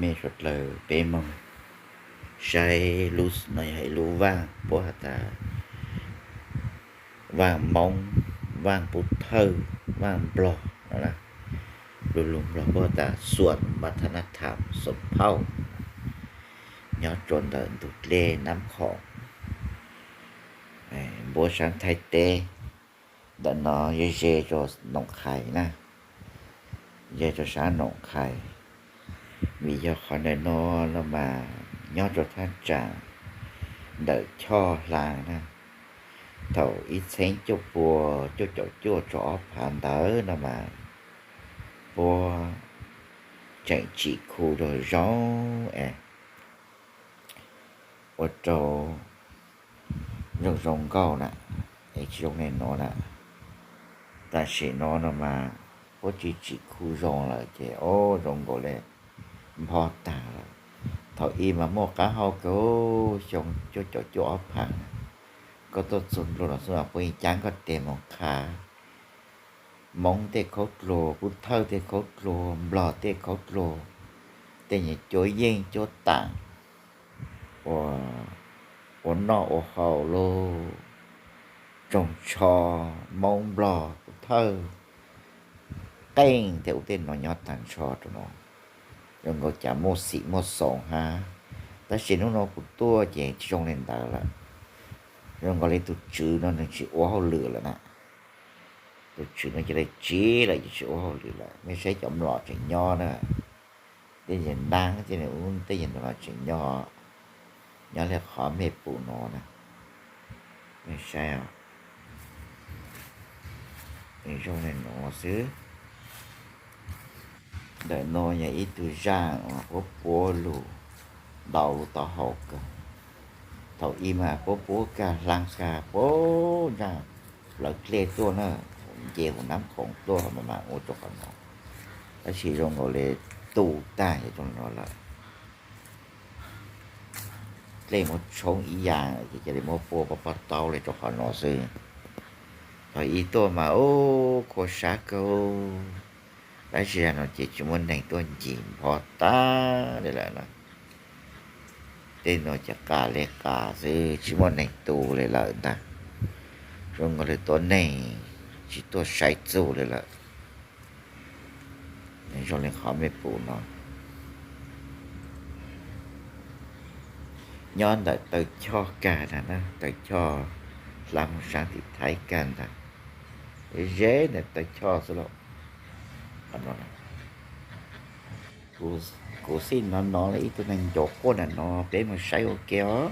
Mej suav dlawg peb moog saib lub no yog ib lub vaaj puab has tas vaaj Moob, vaaj Pub Thawj, vaaj Nplog no na. Lub lug Nplog puab has tas สวนวัฒนธรรมสมเผ่า nyob rua ntawm ntug dlej Nab Khoom, npuab saab Thaib teb. Ntawm no yog ze rua Noom Qhais na, ze rua saab Noom Qhais. Vim yog qhov ntawm no no mas nyob rua thaaj tsaam ntawm Choj Hlaa na, thaum ib txheeb cuaj pua cuaj caum cuaj rua ob phaav ntawd no mas puab tseem tsim khu rua zoo es ua rua zoo zoo nkauj na, es tsi zoo le nuav na. Tam sim no no mas puab tsi tsim khu zoo lawm ces o zoo nkaus le npho taag lawm. Thaum ub mas muaj qaab hau kawg, xyoo cuaj caum cuaj ob phaav na, koj tuaj txug nplua nuav xwb mas puab yeej caab koj tes moog qha Moob tej khaub dluag, Pub Thawj tej khaub dluag, Nplog tej khaub dluag, tej nyuas cuab yeej cuab taam ua noj ua haus lug, tsoog tsho, Moob Nplog Pub Thawj, qeej tej ua tej no nyob taag nrho rua no. Zoo nkaus cas muaj xim muaj xoom hab, tab sis hnub no kuv tuaj ces tsi zoo le ntawd lawm. Zoo nkaus le tug tswv no nwg tsi ua hauj lwm lawm na. Tug tswv no ca le tsiv lawm ces tsi ua hauj lwm lawm. Mej saib cov mlom tseem nyob na, tej yawg Naab tej yawg ub tej yawg no tseem nyob, nyob le qhov mej pum no na. Mej saib, zoo le nuav xwb. Ntawm no yog ib tug zaaj uas puab puab lug ntau lub taub hau kawg. Thaum ub mas puab puab kag hlaa kag puab ntsaj plawv dlej tuaj na, nce huv Nab Khoom tuaj mas mas ua rua qhov no. Tab sis zoo nkaus le tu tag yog rua no lawm. Dlej muab tshoob ib yaam ces ca le muab pua pob pob taub le rua qhov no xwb. Thaum ub tuaj mas ub khua sab kawg, tab sis zag no ces tsi muaj neeg tuaj ncig npho tag le lawm na. Tej no ces qas le qas xwb tsi muaj neeg tu le lawm ntag. Zoo nkaus le tuab neeg tsi tuaj saib txug le lawm. Zoo le qhov mej pum no, nyob ntawm taw choj kag ntag na, taw choj hla moog saab tim Thaib kag ntag. Ze ntawm taw choj xwb lauj. Kuv xij no no le ib tug neeg ncuav quaj ntawm no, peb moog saib ua ke os.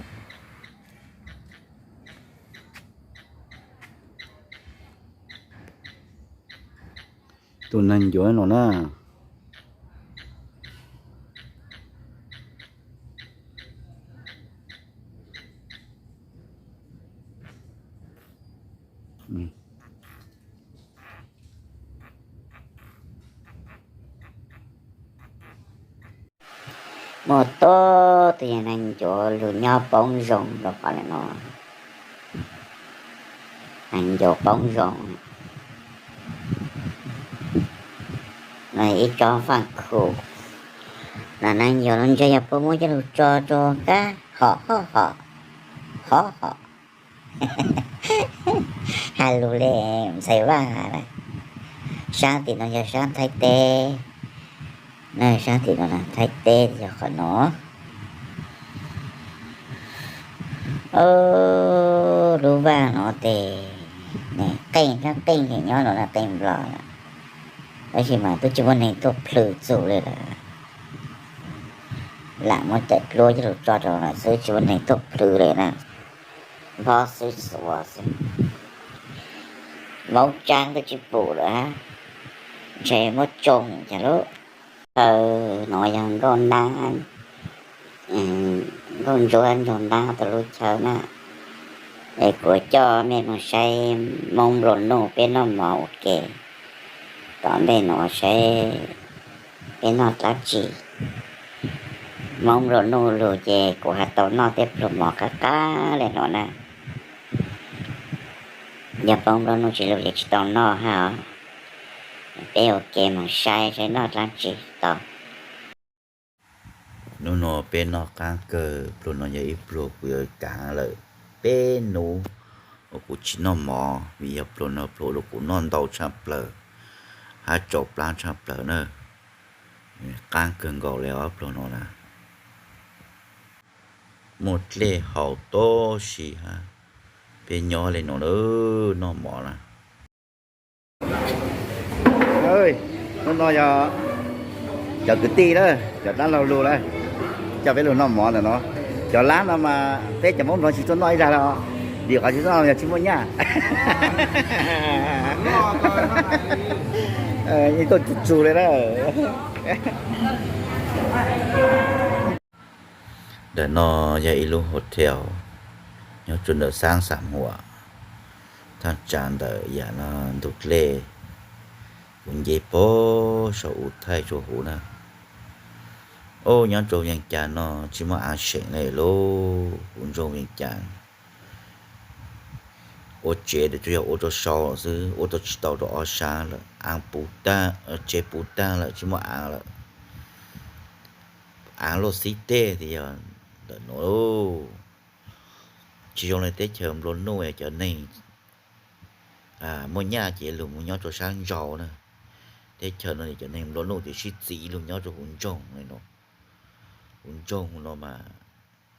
Tus neeg ncuav no na. Muaj tuab tug yog neeg ncuav lug nyob poob zoo rua qhov le no. Neeg ncuav poob zoo no ib tsob faaj khu. Los neeg ncuav lug ntshe yog puab muab coj lug tso rua kab hom hom hom hom hom. Has lug le ntxhais Vaaj has na, saab tim no yog saab Thaib teb. Saab tim no Thaib teb yog qhov no. Lub vaaj no tes qeej, qeej nyob no na, qeej nplog na, tab sis mas tub tsi muaj neeg tuaj plhws txug le lawm. Lam muab cais dluab coj lug tso rau no xwb tsi muaj neeg tuaj plhws le na. Nphob xwb xuav xwb. Maub tsaab tub tsi pum lawm, ntshe muab tsoo cas lub. Chaw no yog Nkauj Nab, Nkauj Ntsuab Ntsuag Nab tau lub chaw na. Es kuv coj mej moog saib Moob nplua nuj peb noj mov ua ke. Tom ntej no saib peb noj dlaab tsi. Moob nplua nuj lug ces kuv has tau noj tej pluag mov qab qab le no na. Yog Moob nplua nuj tsi lug ces tsi tau noj hab os. Peb ua ke moog saib saib noj dlaab tsi tau. Hnub no peb noj qaab kawg, pluag no yog ib pluag kuv yuav kaav lawm peb nub uas kuv tsis noj mov, vim yog pluag no pluag uas kuv noj ntau tshaj plaws hab tsau plab tshaj plaws na. Qaab kawg nkaus le ob pluag no na. Muaj dlej haus tub si hab peb nyob le no noj mov na. Hnub no yog cov kwv tij na, cov dlaab laug lug na, coj peb lug noj mov ntawm no. Cov lab no mas peb cov Hmoob Nplog tsis tuaj noj ib zag le, vim qhov tsis tuaj noj yog tsis muaj nyaj. Yeej tuaj tsuj tsuag le na. Ntawm no yog ib lub hotel nyob rua ntawm Xaab Xam Huam, thaaj tsaa ntawm yam no ntug dlej, kuv nce puag saum u thaij rua huv na. Ub, nyob rua Vees Cas no tsis muaj aav seem le lauj, kuv ntsoog Vees Cas ua tsev tsuas yog ua rua sau xwb, ua tau tsis tau rua ob sab lawm, aav puv taag, tsev puv taag lawm tsis muaj aav lawm. Aav luaj xib teg tias yog ntawm nuav lauj. Tsis zoo le teb chaws nplua nuj cov neeg muaj nyaj ces lug mus nyob rua sab nraud na. Teb chaws no cov neeg nplua nuj ces sib txiv lug nyob rua huv ntsoog le no. Huv ntsoog no mas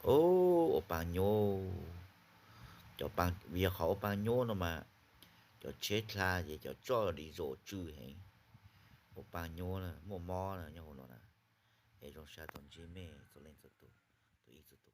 ua paag nyuab, cov paag, vim yog qhov ua paag nyuab no mas cov tsheb dlha ces cov tsoj di zos tsw heev. Ua paag nyuab na, muaj mob na nyob huv no na. Es zoo sab tau ntsib mej txhua leej txhua tus, txhua tus.